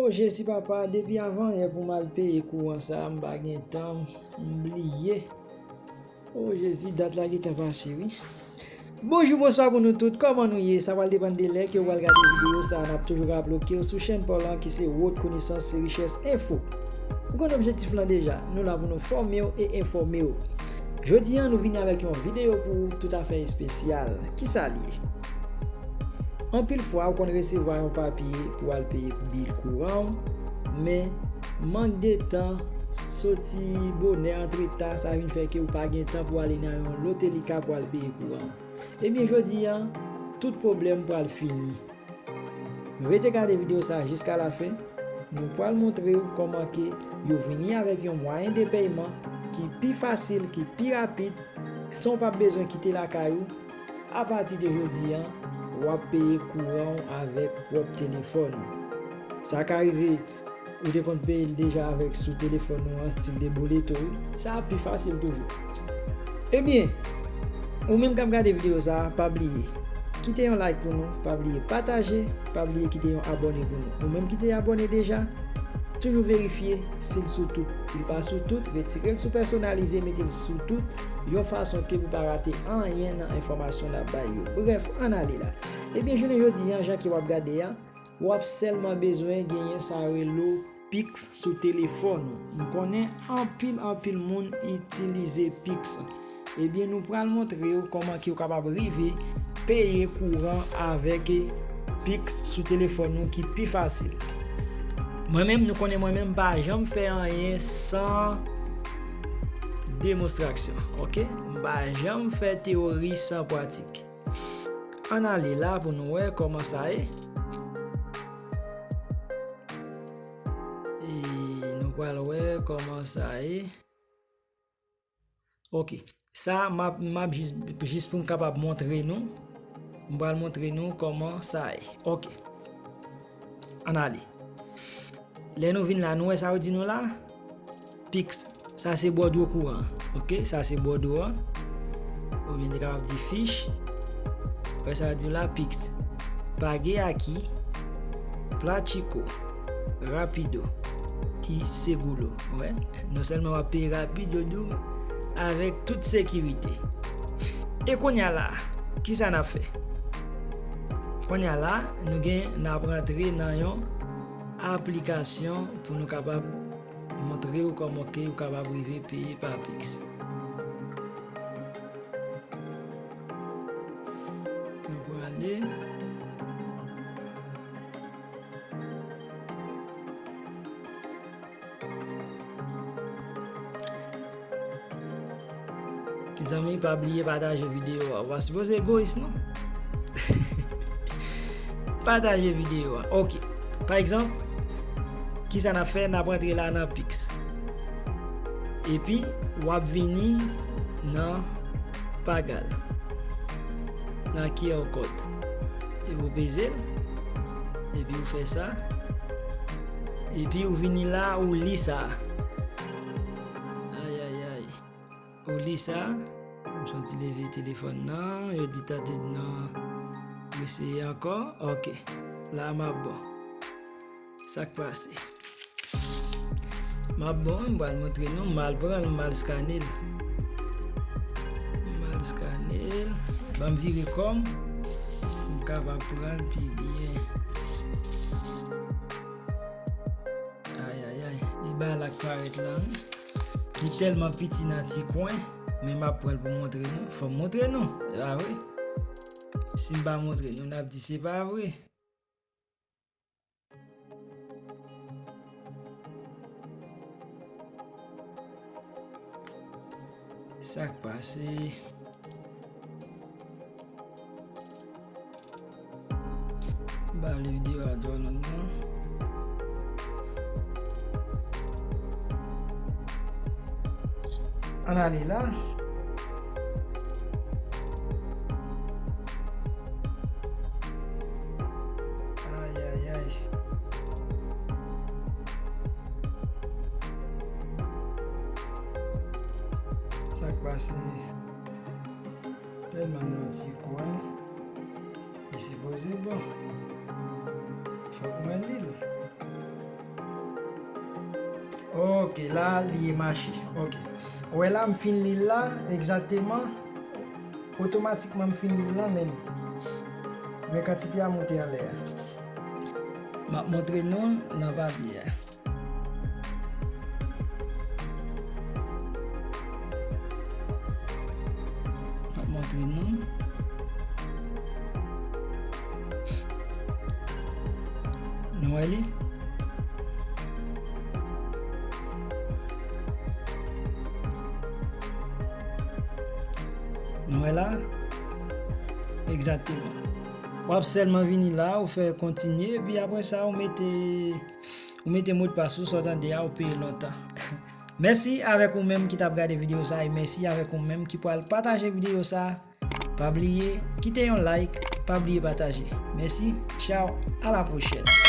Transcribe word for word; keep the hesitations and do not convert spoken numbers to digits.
O Jezi papa, depi avan yè pou m al peye kouran sa, m pa gen tan, m bliye. O Jezi, dat la gentan pase, wi. Bonjou, bonswa pou nou tout, kòman nou ye? Sa pral depann de lè ke w pral gade videyo sa, n ap toujou raple w ke w sou chèn pa w lan ki se Wot Konesans se Richès Enfo. Ou konn objektif lan deja, nou la pou nou fòme w e enfòme w. Jodi a, nou vini avèk yon videyo pou ou toutafè espesyal. Kisa l ye? Anpil fwa, ou konn resevwa yon papye pou al peye bil kouran w, men mank de tan, soti bonè antre ta, sa vin fè ke ou pa gen tan pou ale nan yon lotelika pou al peye kouran w. Ebyen, jodi a, tout pwoblèm pral fini. Rete gade videyo sa jiska lafen. Nou pral montre w kòman ke yo vini avèk yon mwayen de pèyman ki pi fasil, ki pi rapid, san w p ap bezwen kite lakay ou. Apati de jodi a, w ap peye kouran w avèk pwòp telefòn ou. Sa ka rive ou te konn peye l deja avèk sou telefòn ou an, stil de boleto, wi. Sa ap pi fasil toujou. Ebyen, ou menm k ap gade videyo sa a, pa bliye kite yon like pou nou, pa bliye pataje, pa bliye kite yon abòne pou nou. Ou menm ki te abòne deja, toujou verifye si l sou tout. Si l pa sou tout, retire l sou pèsonalize, mete l sou tout, yon fason ke pou pa rate anyen nan enfòmasyon n ap bay yo. Brèf, ann ale la. Ebyen, jounen jodi a, jan ke w ap gade a, w ap sèlman bezwen genyen sa yo rele Pix sou telefòn ou. M konnen anpil, anpil moun itilize Pix. Ebyen, nou pral montre w kòman ke w kapab rive peye kouran avèk Pix sou telefòn ou ki pi fasil. Mwen menm, nou konnen mwen menm, m pa janm fè anyen san demonstrasyon, oke? M pa janm fè teyori san pratik. Ann ale la pou nou wè kòman sa ye. E nou pral wè kòman sa ye. Oke. Sa, m ap, m ap jis, jis pou m kapab montre nou. M pral montre nou kòman sa ye. Oke. Ann ale. Lè nou vin la, nou wè sa yo di nou la? Pix. Sa se bòdwo kouran. Oke, sa se bòdwo an. Oubyen te kapab di fich. Wè sa yo di nou la, Pix. Pague aqui, plástico, rápido e seguro. Wè, non sèlman w ap peye rapid, yo di w, avèk tout sekirite. E kounye a la, kisa n ap fè? Kounye a la, nou gen, n ap rantre nan yon aplikasyon pou nou kapab montre w kòman ke ou kapab rive peye pa Pix. Nou prale. Mezanmi, pa bliye pataje videyo a. Ou pa sipoze egoyis, non. Pataje videyo a. Oke. Pa egzanp, kisa n ap fè? N ap rantre la nan Pix. Epi, w ap vini nan Pagar. Nan Q R code. Epi ou peze l. Epi ou fè sa. Epi ou vini la, ou li sa. Ay, ay, ay. Ou li sa. M soti leve telefòn nan. Yo di tande nan. Eseye ankò. Oke. La m ap bon. Sa k pase? M ap bon, m pral montre nou, m al pran l, m al skane l. M al skane l. Ban m vire kò m. M kapab pran l pi byen. Ay, ay, ay. E bagay la k parèt la, wi. Li tèlman piti nan ti kwen, men m ap pran l pou montre nou. Fò m montre nou. E pa vre? Si m pa montre nou, n ap di se pa vre. Sa k pase? Ba li videyo a djòl non. Ann ale la. Ay, ay, ay. Sa k pase? Tèlman nan ti kwen. Li sipoze bon. Fòk mwen li l. Ok, la li mache. Ok. Ou wè la, m fin li l la, egzakteman. Otomatikman, m fin li l la, men li. Men kantite a monte anlè a. M ap montre nou l nan papye a. M ap montre nou. Nou wè li? Nou wè la? Egzakteman. W ap sèlman vini la, ou fè kontinye, epi apre sa, ou mete, ou mete modpas ou, sa w tande a, ou peye lontan. Mèsi avèk ou menm ki t ap gade videyo sa, e mèsi avèk ou menm ki pral pataje videyo sa. Pa bliye kite yon like, pa bliye pataje. Mèsi, tchaw, a la pwochèn.